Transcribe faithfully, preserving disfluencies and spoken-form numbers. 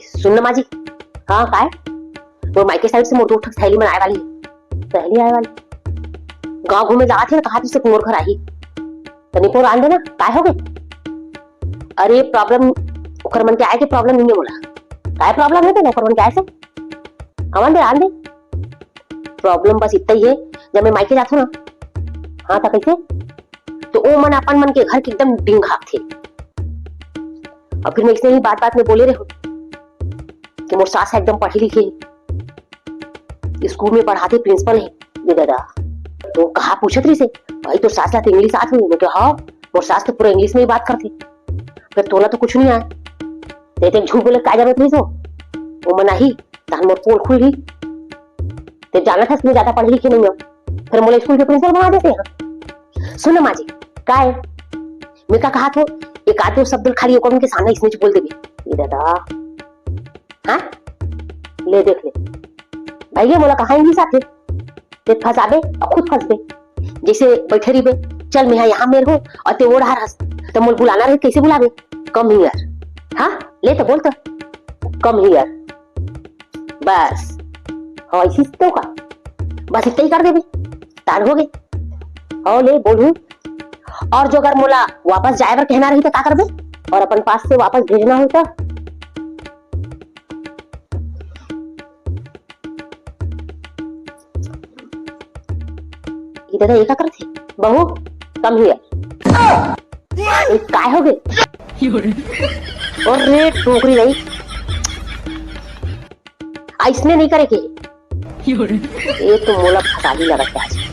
सुन ना माँ जी। हाँ, काय? मोर मायके side से मोर दो ठक सहेली मन आए वाली हे। सहेली आए वाली? गाँव घूमे जात हे ना, कहा तुझसे मोर घर आही। तनिको आन दे ना, काय हो गे? अरे problem, ओकर मन के आए के problem नहीं है मोला। काय problem है तेला ओकर मन के आए से? आवन दे, आन दे। Problem बस इतना ही है, जब मैं मायके जाथों ना, हाँ, त कैसे? तो ओ मन अपन मन के घर के एकदम डिंग हाँकथे। और फिर मैं इसने ही बात बात में बोले रहूं कि मोर सास एकदम पढ़े लिखे हे, स्कूल में पढ़ाथे, principal हे। ये दादा, तो कहा पूछत रहिसे, भाई तोर सास ला तो English आथे? मैं कहा, हाँ, मोर सास तो पूरा English में ही बात करथे। फिर तोला तो कुछ नहीं आए, ते ते झूठ बोले का जरूरत रहिस हो? वो मन आही, तहन मोर पोल खुलही। ते जानत हस मैं ज्यादा पढ़े लिखे नहीं हूँ, फिर मोला स्कूल के principal बना देते हैं। सुन ना माँ जी, काय? मैं का कहा थो, एक आध दो शब्द खाली ओकर मन के सामने इसने बोल देबे। ये दादा, हाँ, ले देख ले, भैया मोला कहा English आथे, ते फंसाबे और खुद फंसबे। जैसे बैठे रहिबे, चल मैं यहाँ मेर हूँ और ते ओ डहर हस, तो मोल बुलाना रहे, कैसे बुलाबे? Come here। हाँ, ले तो बोल तो, come here। बस, हाँ, इसी तो का, बस इतना ही कर देबे, तार हो गए। हाँ, ले बोलूँ। और जो अगर मोला वापस जाए बर कहना रही तो का करबे? और अपन पास से वापस भेजना हो तो? ये दादा, ये का करत हे? बहू, come here। ये काय हो गए? अरे टोकरी नहीं, अइसने नहीं करे के। ये तो मोला फसाही लगत हे आज।